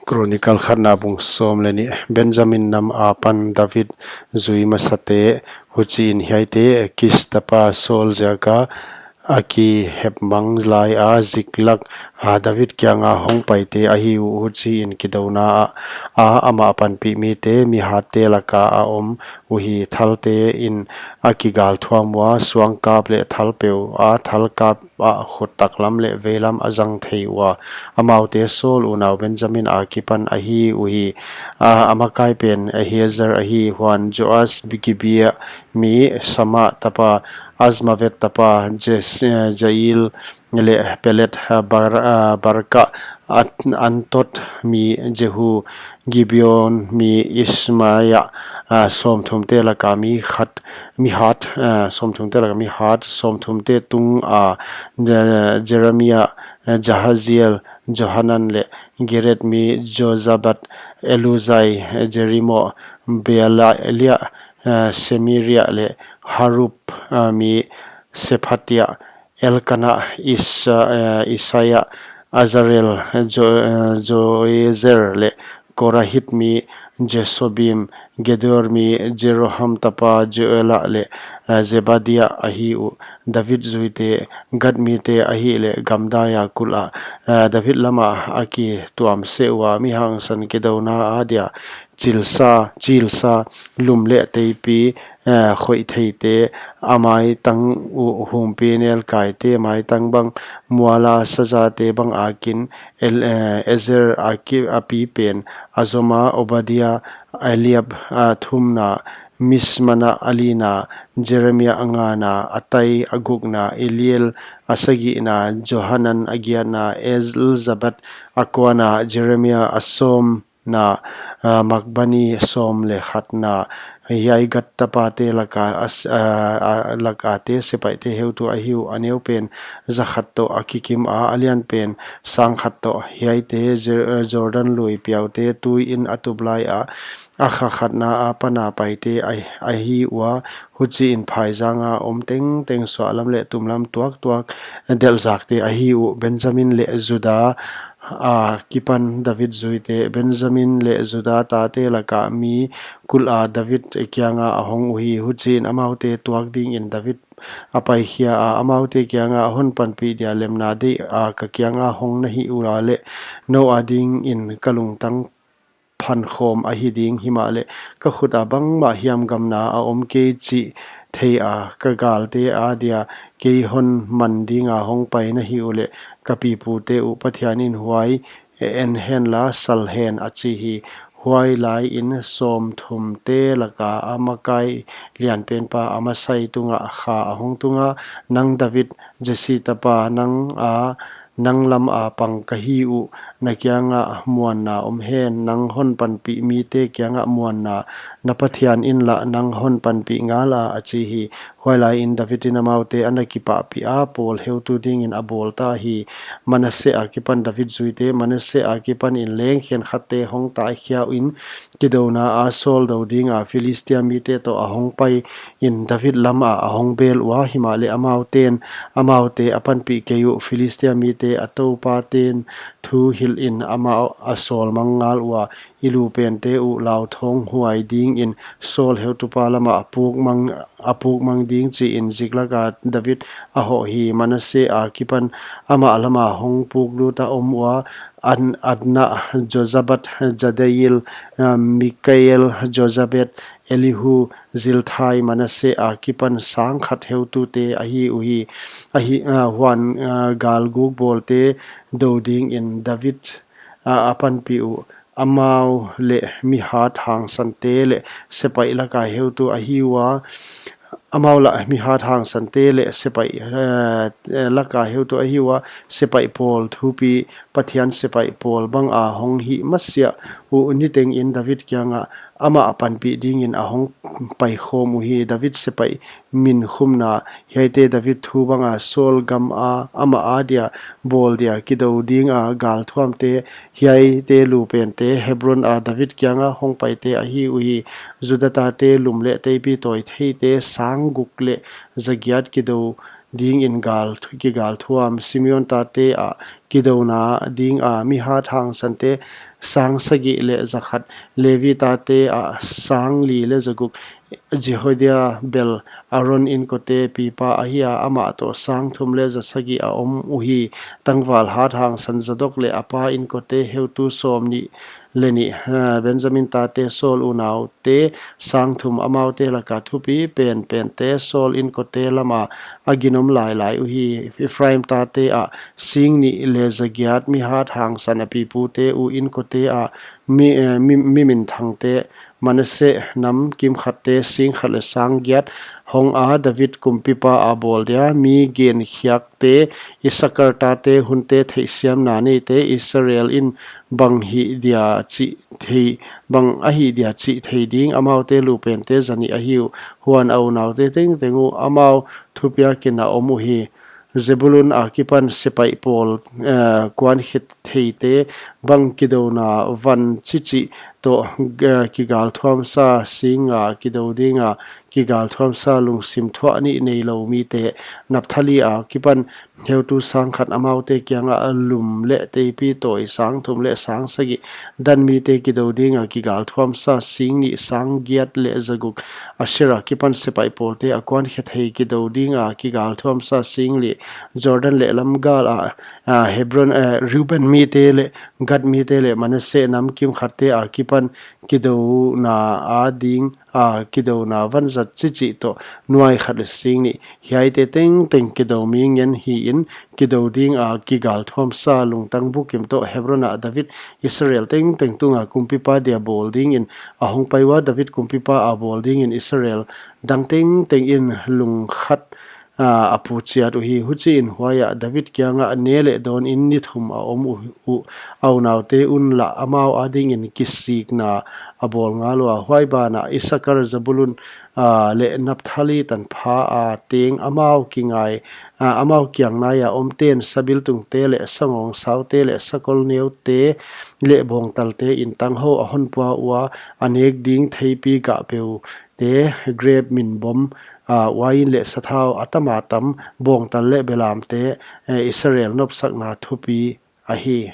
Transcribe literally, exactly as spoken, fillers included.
Kronikal khatna bung sawm leh nih. Benjamin nam apan David zui masate. Huchiin hiaite Kis tapa Saul ziaka a kihepmang laia Ziklag a David kianga hongpaite ahi uh. Huchiin kidona a, a amah panpih mite mihatte laka a om uhi. Thaltein a kigalthuam ua, suangkap leh thalpeu a, thalkap ah khut taklam leh veilam a zang thei ua. Amaute Saul unau Benjamin akipan ahi uhi. A, a makai pen Ahiezer ahi. Huan Joas Gibea mi Sama tapa, Azmavet tapa, Jes-, eh, Jael leh Pelet, eh, Bar-, eh, Barka, At-, Anatot mi Jehu, Gibeon mi Ismaia, ah, sawmthumte laka mi khat, mi hat, ah, sawmthumte laka mi hat, sawmthumte tunga, Je-, Jeremia, ah, Jahaziel, Johanan leh Giret mi Jozabad, Eluzai, Jerimo, Bealia, ah, Semiria leh Haruph, ah, mi Sephatia, Elkana, Isa-, eh, Isaia, Azarel, Jo-, eh, Joezer leh Korahit mi Jasobim, Gedor mi Jeroham tapa Joela leh, eh, Zebadia ahi uh. David zuite, Gad mite ahihleh gamdaia kulh ah, eh, David lama a kituam seh ua, mihangsan kidona adia chilsa, chilsa, lum leh teipi, eh, khoih theite, a maitang uh humpinelkaite maitang bang, muala sazate bang akin, El-, eh, Ezer a ki-, a pi pen, Azoma, Obadia, Eliab, ah, thumna, Mismana a lina, Jeremia a ngana, Atai a gukna, Eliel a sagihna, Johanan a giatna, Elzabad a kuana, Jeremia a sawm na, ah, Makbani sawm leh khatna. Hiai Gad tapate laka as-, ah, ah, lakate sepaihte heutu ahi uh. A neu pen za khat toh a kikim a, a lian pen sang khat toh. Hiaite Jer-, eh, Jordan lui piaute tuiin a tup laia, a kha khatna a pana paite ahi, ahi ua. Huchiin phaizanga om tengteng suahlam leh tumlam tuaktuak delhzakte ahi uh. Benjamin leh Juda akipan David zuite. Benjamin leh Juda tate laka mi kulha David kianga a hong uhi. Huchiin amaute tuak dingin David a paikhia a, amaute kianga hon panpih dia lemna deiha ka kianga hong na hih ula leh, nou adingin ka lungtang phankhawm ahi ding, himahleh ka khut a bangmah hiam gamna a om kei chih thei a, ka galte adia kei hon man dinga hongpai na hih uleh, ka pipute uh Pathianin huai en henla sal hen, a chi hi. Huailaiin sawmthumte laka a makai lianpenpa Amasai tunga kha a hong tunga, Nang David, Jesse tapa, nang a nang lama pang ka hi uh, na kianga muanna om hen, nang hon panpih mite kianga muanna, na Pathianin lah nang hon panpih ngala, a chi hi. Huailaiin Davidin amaute ana kipahpih a, pawl heutu dingin a bawlta hi. Manasseh akipan David zuite. Manasseh akipanin leng khenkhatte hong taikhia in, kidona a Saul dou dinga Philistia mite toh a hongpaiin David lama a hongbel ua, himahleh amauten amaute a panpih kei uh. Philistia mite a toupaten thu hilhin amau a sawlmang ngal ua, i lupente uh lauthawng huai dingin Saul heutupa lama a pukmang, a pukmang ding chiin Ziklaga David a hoh hi. Manasseh akipan amah lama hong puklut a om ua, An-, Adna, Jozabad, Jadail, ah, Mikael, Jozabad, Elihu, Zilthai, Manasseh akipan sang khat heutute ahi uhi. Ahi, ah, huan, ah, galguk bawlte dou dingin David, ah, a panpih uh. Amau leh mihat hangsante leh sepaih laka heutu ahi ua. Amau lah mihat hangsante leh sepaih, eh, eh, laka heutu ahi ua, sepaih pawl thupi, Pathian sepaih pawl banga hong hih masiah uh nitengin David kianga amah a panpih dingin a hong paikhawm uhi. David sepaih minkhumna. Hiaite David thu banga Saul gama amah adia bawl dia kidou dinga galthuamte, hiaite lupente Hebron a David kianga hongpaite ahi uhi. Juda tate lum leh teipi tawi theite sang guk leh za giat kidou dingin gal, kigalthuam. Simeon tate ah kidouna dinga mi hat hangsante sang sagih leh zakhat, Levi tate ah sang li leh zaguk, Jehoiada bel Aaron inkote pipa ahi a, amah toh sang thum leh za sagih a om uhi. Tangval hat hangsan Zadok leh a pa inkote heutu sawmnih leh nih, eh, Benjamin tate Saul unaute sang thum, amaute laka thupi penpente Saul inkote lama a ginom lailai uhi. Ephraim tate ah sing nih leh za giat, mi hat hangsan a pipute uh inkote ah mi, eh, mi, mi minthangte, Manasseh nam kimkhatte sing khat leh sang giat hong a, David kumpipa a bawl dia mi genkhiakte, Issakar tate hunte theihsiamna neite, Israel in bang hih dia chih thei, bang ahih dia chih thei ding, amaute lupente za nih ahi uh. Huan a unaute tengteng uh amau thupiakin a om uhi. Zebulun akipan sepaih pawl, eh, kuankhe theite, bang kidouna van chichih toh, eh, kigalthuamsa sing nga kido dinga kigalthuamsa lungsim thuah nih neilou mite. Naphtali akipan heutu sang khat, amaute kianga lum leh teipi tawi sang thum leh sang sagih. Dan mite kido dinga kigalthuamsa sing nih sang giat leh zaguk. Asher akipan sepaih pawlte a kuankhe thei kido dinga kigalthuamsa sing li. Jordan lehlam gal a, a, Hebron, eh, Reuben mite leh Gad mite leh Manasseh nam kimkhatte akipan kidouna a ding, a, kidouna vanzat chichih toh nuai khat leh sing nih. Hiaite tengteng kido mi ngen hiin kido dinga kigalthuamsa lungtang bukim toh Hebron ah David Israel tengteng tunga kumpipa dia bawl dingin a hongpai ua. David kumpipa a bawl dingin Israel dang tengteng in lungkhat, ah, a pu chiat uhi. Huchiin huaiah David kiangah ne leh dawnin ni thum a om uh, uh, a unaute un lah amau adingin kisikna a bawl ngal ua. Huai banah Issakar, Zebulun, ah, leh Naphtali tanpha a teng amau kingai, ah, amau kiang naia omten sabiltungte leh sangawngsaute leh sakolneute leh bawngtalte in tanghou a honpua ua, a nek ding theipi gahpeute, grep min bom, ah, uain leh sathau a tama tam, bawngtal leh belamte, eh, Israel nopsakna thupi ahi.